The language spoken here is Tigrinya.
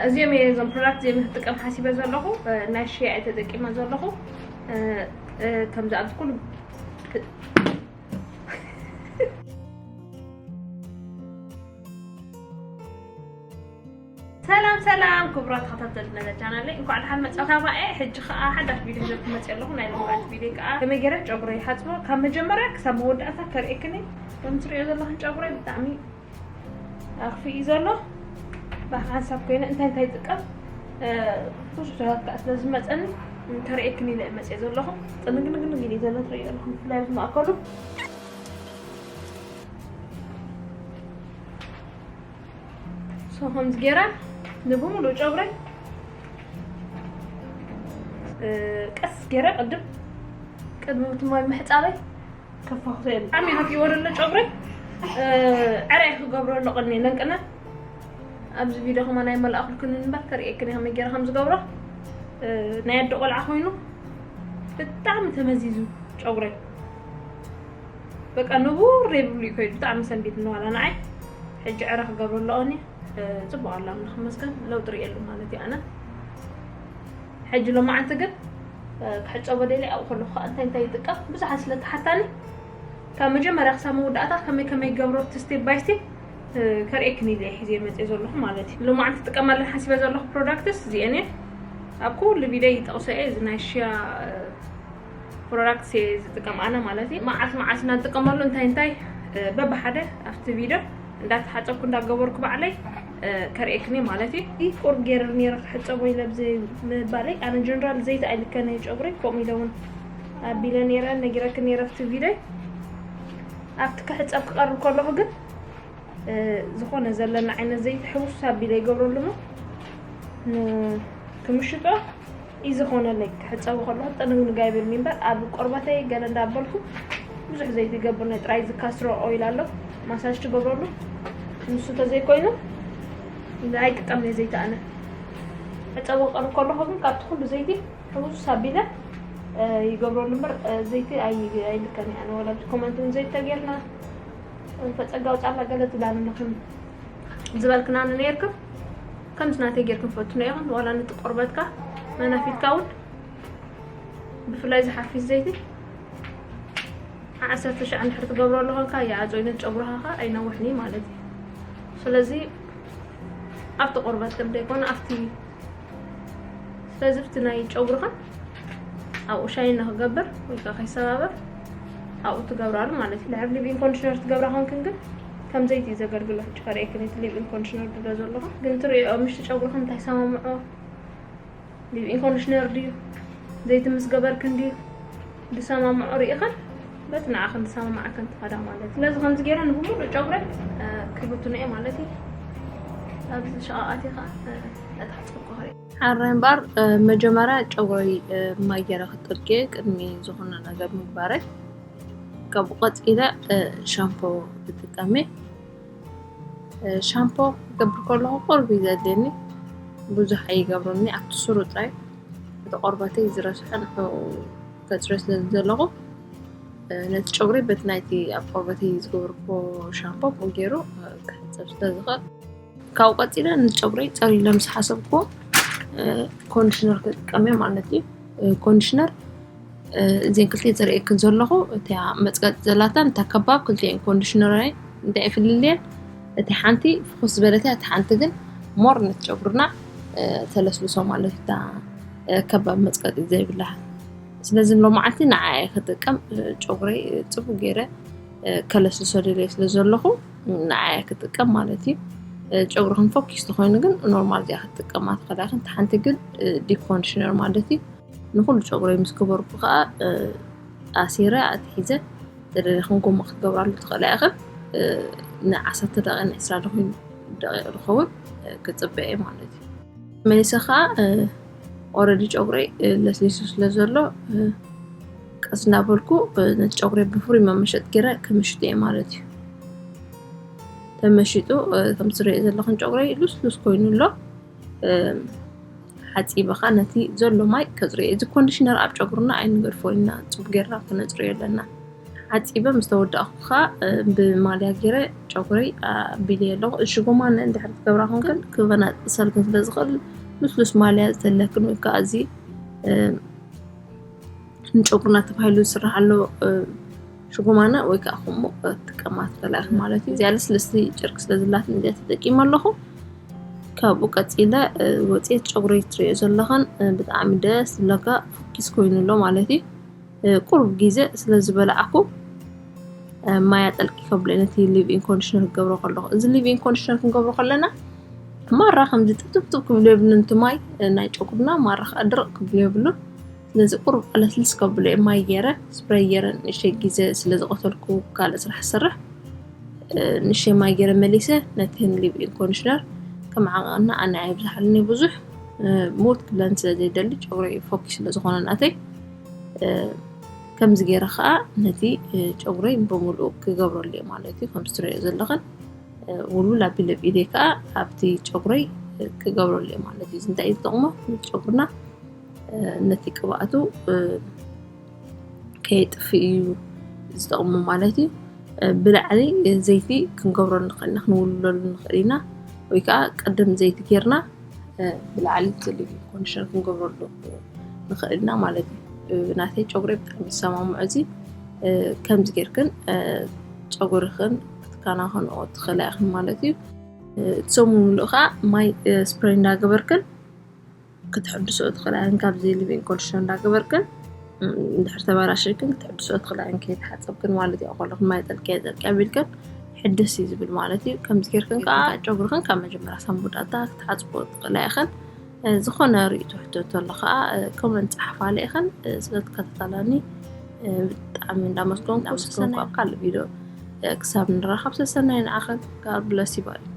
እዚኦም እዮም እዞም ፕሮዳክት እዚኦም ክጥቀም ሓሲበ ዘለኹ። ናይ ሽያ እየ ተጠቂመ ዘለኹ። ከምዚ ኣብዚ ኩሉ ሰላም ሰላም ክቡራት ተኸታተልቲ ነዛ ቻናለይ፣ እንኳዕ ደሓን መጻኹም። ታባኤ ሕጂ ኸኣ ሓዳሽ ቪድዮ ሒዘ ክመጽእ ኣለኹ። ናይ ሎምዓንቲ ቪድዮ ከኣ ከመይ ገይረ ጨጉረይ ይሓጽቦ፣ ካብ መጀመርያ ክሳብ መወዳእታ ከርእየክን እየ። ከም ትርእዮ ዘለኹም ጨጉረይ ብጣዕሚ ኣኽፊ እዩ ዘሎ። ብሓንሳብ ኮይነ እንታይ እንታይ ይጥቀም ብዙሕ ሰባት ከኣ ስለ ዝመጸኒ ከርእየክን ኢለ እየ መጽየ ዘለኹ። ጥንግንግንግ ኢሉ እዩ ዘሎ፣ ትርእዮ ኣለኹም፣ ብፍላይ ኣብዚ ማእከሉ። ሶ ከምዚ ገይረ ንብሙሉእ ጨጉረይ ቀስ ገይረ ቅድም ቅድሚ እቲ ማይ ምሕጻበይ ከፋኹሶ እየ። ብጣዕሚ ሃፍይዎ ዘሎ ጨጉረይ። ዕረ ክገብሮ ኣሎ ቅድሚ ለንቅነ። ኣብዚ ቪድዮ ከማን ኣይመላእኩልክን እምበር ከርእየክን እየ ከመይ ገይረ ከም ዝገብሮ። ናይ ኣደ ቆልዓ ኮይኑ ብጣዕሚ ተመዚዙ ጨጉረይ። በቃ ንቡር ዘይብሉ እዩ ከይዱ፣ ብጣዕሚ ሰንቢድኒ ዋላ ንዓይ። ሕጂ ዕረ ክገብሮ ኣለኦኒ። ጽቡቕ ኣሎ ኣምላኽ ይመስገን፣ ለውጢ ርእየሉ ማለት እዩ ኣነ። ሕጂ ሎማዓንቲ ግን ክሕጸቦ ደልየ ኣብኡ ከለኹ ከኣ እንታይ እንታይ ይጥቀም ብዙሓት ስለ ተሓታኒ ካብ መጀመርያ ክሳብ መወዳእታ ከመይ ከመይ ይገብሮ እቲ ስቴፕ ባይ ስቴፕ ከርእየክን ኢለ እየ ሒዘ መጽየ ዘለኹ ማለት እዩ። ሎማዓንቲ ትጥቀመለን ሓሲበ ዘለኹ ፕሮዳክትስ እዚአን እየን። ኣብ ኩሉ ቪድዮ ይጠቕሶ እየ፣ እዚ ናይ ሽያ ፕሮዳክትስ እየ ዝጥቀም ኣነ ማለት እዩ። መዓስ መዓስ ኢና ንጥቀመሉ እንታይ እንታይ በብሓደ ኣብቲ ቪድዮ እንዳተሓጸብኩ እንዳገበርኩ ባዕለይ ከርእየክን እየ ማለት እዩ። እዚ ቁሩብ ገይረ ነይረ ክሕጸቦ ኢለ ብዘይ ምባለይ ኣነ ጀነራል ዘይቲ ኣይልከን እየ ጨጉረይ፣ ከምኡ ኢለ እውን ኣቢለ ነይረ ነጊረክን ነይረ ኣብቲ ቪድዮ። ኣብቲ ክሕጸብ ክቐርብ ከለኹ ግን ዝኾነ ዘለና ዓይነት ዘይቲ ሕውስ ኣቢለ ይገብረሉ እሞ ክምሽጦ እዩ ዝኾነለይ። ክሕጸቦ ከለኹ ጥንግንግ ኣይብልኒ እምበር ኣብ ቆርበተይ ገለ እንዳበልኩ ብዙሕ ዘይቲ ይገብር ናይ ጥራይ እዚ ካስትሮ ኦይል ኣሎ ማሳጅ ትገብረሉ፣ ንሱ ተዘይኮይኑ ኣይጥቀምን እየ ዘይቲ ኣነ። ሕጸቦ ክቐርብ ከለኹ ግን ካብቲ ኩሉ ዘይቲ ሕውስ ኣቢለ ይገብረሉ እምበር ዘይቲ ኣይልከን እየ ኣነ። ወላ ኮመንት እውን ዘይቲ ተጌርና ፈጸጋ ውጻላ ገለ ትብላኒ ኣለኹም ዝበልክናኒ ነይርኩም። ከምዚ ናተይ ጌርኩም ፈትኖ ኢኹም። ዋላ ነቲ ቆርበትካ መናፊትካ እውን ብፍላይ ዝሓፊስ ዘይቲ ዓሰርተ ሻዕ እንድሕር ትገብሮ ኣለኹ ኮንካ ይዓጾይነት ጨጉርኻ ኸኣ ኣይነውሕን እዩ ማለት እዩ። ስለዚ ኣብቲ ቆርበት ከም ዘይኮነ ኣብቲ ስለዚ ኣብቲ ናይ ጨጉርኻ ኣብኡ ሻይን ንክገብር ወይ ከዓ ከይሰባበር ኣብኡ ትገብራሉ ማለት እዩ። ድሕር ሊቪን ኮንዲሽነር ትገብራ ኮንክን ግን ከም ዘይቲ እዩ ዘገልግሎ። ሕጂ ከርእየክን እቲ ሊቪን ኮንዲሽነር ድብሎ ዘለኹ ግን ትርእዮ ምሽቲ ጨጉርኽን እንታይ ሰማምዖ ሊቪን ኮንዲሽነር ድዩ ዘይቲ ምስ ገበርክን ድዩ ዝሰማምዖ ርኢኽን በቲ ንዓኽን ዝሰማምዓክን ትኸዳ ማለት እዩ። ስለዚ ከምዚ ገይረ ንብሙሉእ ጨጉረ ክብትኖ እየ ማለት እዩ። ኣብዚ ሸቓቓት እየ ከዓ ነታ ሓፀብኩ ክርኢ ሓራይ እምበኣር መጀመርያ ጨጉረይ ማይ ገይረ ክጠልቅየ ቅድሚ ዝኾነ ነገር ምግባረይ ካብኡ ቀፂለ ሻምፖ ክጥቀም እየ። ሻምፖ ክገብር ከለኹ ቁሩብ እዩ ዘድልየኒ፣ ብዙሕ ኣይገብሮኒ ኣብቲ ስሩ ጥራይ እቲ ቆርበተይ ዝረስሐ ንዕኡ ከፅርዮ ስለ ዝደለኹ ነቲ ጨጉሪ በቲ ናይቲ ኣብ ቆርበተይ ዝገበርኩዎ ሻምፖ ብኡ ገይሩ ክሕፀብ ስለ ዝኽእል ካብኡ ቀፂለ ንጨጉረይ ፀርይለ ምስ ሓሰብኩዎ ኮንዲሽነር ክጥቀም እየ ማለት እዩ። ኮንዲሽነር እዚን ክልተ ዘርእየክን ዘለኹ እታ መፅቀጢ ዘላታን እታ ከባብ ክልቲኤን ኮንዲሽነር እንታይ ፍልልየን እቲ ሓንቲ ፍኹስ ዝበለት እያ እቲ ሓንቲ ግን ሞር ነቲ ጨጉርና ተለስልሶ ማለት እታ ከባብ መፅቀጢ ዘይብላ ስለዚ ሎማዓንቲ ንዓይ ክጥቀም ጨጉረይ ፅቡቅ ገይረ ከለስልሶ ደልየ ስለ ዘለኹ ንዓይ ክጥቀም ማለት እዩ። ጨጉርኽን ፎኪስ ተኮይኑ ግን ኖርማል እዚኣ ክትጥቀማ ትኽእላ ኢኽን። እቲ ሓንቲ ግን ዲፕ ኮንዲሽነር ማለት እዩ። ንኩሉ ጨጉረይ ምስ ገበርኩ ከዓ ኣሲረ ኣትሒዘ ተደሊኽን ጎማ ክትገብራሉ ትኽእላ ኢኽን። ንዓሰርተ ደቂቕ ንዕስራ ደቂቕ ዝኸውን ክፅበ እየ ማለት እዩ። መሊሰ ከዓ ኦረዲ ጨጉረይ ለስሊሱ ስለ ዘሎ ቀስ እናበልኩ ነቲ ጨጉረይ ብፍሩይ መመሸጥ ገይረ ክምሽጥ እየ ማለት እዩ። ተመሺጡ ከም ትርእዮ ዘለኽን ጨጉረይ ልስሉስ ኮይኑ ኣሎ። ሓፂበ ከዓ ነቲ ዘሎ ማይ ከፅርዮ እዚ ኮንዲሽነር ኣብ ጨጉርና ኣይንገድፎ ኢና፣ ፅቡቅ ጌርና ክነፅርዮ ኣለና። ዓፂበ ምስ ተወዳእኩ ከዓ ብማልያ ገይረ ጨጉረይ ኣቢለ ኣለኹ። ሽጎማነ እንድሕር ትገብራ ኮንክን ክበናጥሰልክን ስለ ዝኽእል ልስሉስ ማልያ ዝተለክን ወይ ከዓ እዚ ንጨጉርና ተባሂሉ ዝስራሕ ኣሎ ሽጎማነ ወይ ከዓ ከምኡ ትጥቀማ ትኽእላ ኢኺ ማለት እዩ። እዚኣ ለስለስቲ ጨርቂ ስለ ዘላትን እዚኣ ተጠቂመ ኣለኹ። ካብኡ ቀፂለ ወፅየት ጨጉረይ ትሪኦ ዘለኽን ብጣዕሚ ደስ ዝብለካ ፎኪስ ኮይኑ ኣሎ ማለት እዩ። ቁሩብ ግዜ ስለ ዝበላዕኩ ማይ ኣጠልቂ ከብሎ ነቲ ሊቭ ኢን ኮንዲሽነር ክገብሮ ከለኹ። እዚ ሊቭ ኢን ኮንዲሽነር ክንገብሮ ከለና ማራ ከምዚ ጥብጥብጥብ ክብሎ የብሉን። እቲ ማይ ናይ ጨጉርና ማራ ከዓ ድርቕ ክብሎ የብሉን። ስለዚ ቁሩብ ኣለስልስ ከብሎ እየ ማይ ገይረ፣ ስፕሬይ ገይረ ንእሽተይ ግዜ ስለ ዝቐተልኩ ካልእ ስራሕ ዝሰርሕ ንእሽተይ ማይ ገይረ መሊሰ ነቲ ሊቭ ኢን ኮንዲሽነር ከም ዓቐና ኣነ ኣይብዝሓልኒ ብዙሕ ሙት ክብለን ስለ ዘይደሊ ጨጉረይ ፎኪስ ስለ ዝኾነ ናተይ ከምዚ ገይረ ከዓ ነቲ ጨጉረይ ብምሉእ ክገብረሉ እየ ማለት እዩ። ከምዚ ትሪኦ ዘለኽን ውልውል ኣቢለ ብኢደይ ከዓ ኣብቲ ጨጉረይ ክገብረሉ እየ ማለት እዩ። እዚ እንታይ እዩ ዝጠቕሞ? ነቲ ጨጉርና ነቲ ቅብኣቱ ከየጥፍእ እዩ ዝጠቕሞ ማለት እዩ። ብላዕሊ ዘይቲ ክንገብረሉ ንኽእል ኢና፣ ክንውልለሉ ንኽእል ኢና፣ ወይ ከዓ ቅድም ዘይቲ ጌርና ብላዕሊ ሊቭ ኢን ኮንዲሽነር ክንገብረሉ ንኽእል ኢና ማለት እዩ። ናተይ ጨጉረይ ብጣዕሚ ዝሰማምዖ እዚ ከምዚ ጌርክን ጨጉርኽን ክትከናኸንኦ ትኽእላ ኢኽን ማለት እዩ። እቲ ሰሙን ምሉእ ከዓ ማይ ስፕሬይ እንዳገበርክን ክትሕድስኦ ትኽእላ ኢኽን። ካብዚ ሊቭ ኢን ኮንዲሽነር እንዳገበርክን እንድሕር ተበላሽክን ክትሕድስኦ ትኽእላ ኢኽን፣ ከይተሓፀብክን ማለት እዩ። ከለኹም ማይ ጠልቅያ ጠልቅያ ቢልክን ሕድስ እዩ ዝብል ማለት እዩ። ከምዚ ጌርክን ከዓ ጨጉርክን ካብ መጀመርያ ሳምቡዳታ ክትሓፅቦ ትኽእላ ኢኽን። ዝኾነ ርእይቶ ሕቶ ተሎ ከዓ ኮመንት ፀሓፋለ ኢኽን። ስለዝተከታተላኒ ብጣዕሚ እንዳመስገንኩ ስሰናይ ኣብ ካልእ ቪድዮ ክሳብ ንራኸብ ሰሰናይ ንዓኽን። God bless you።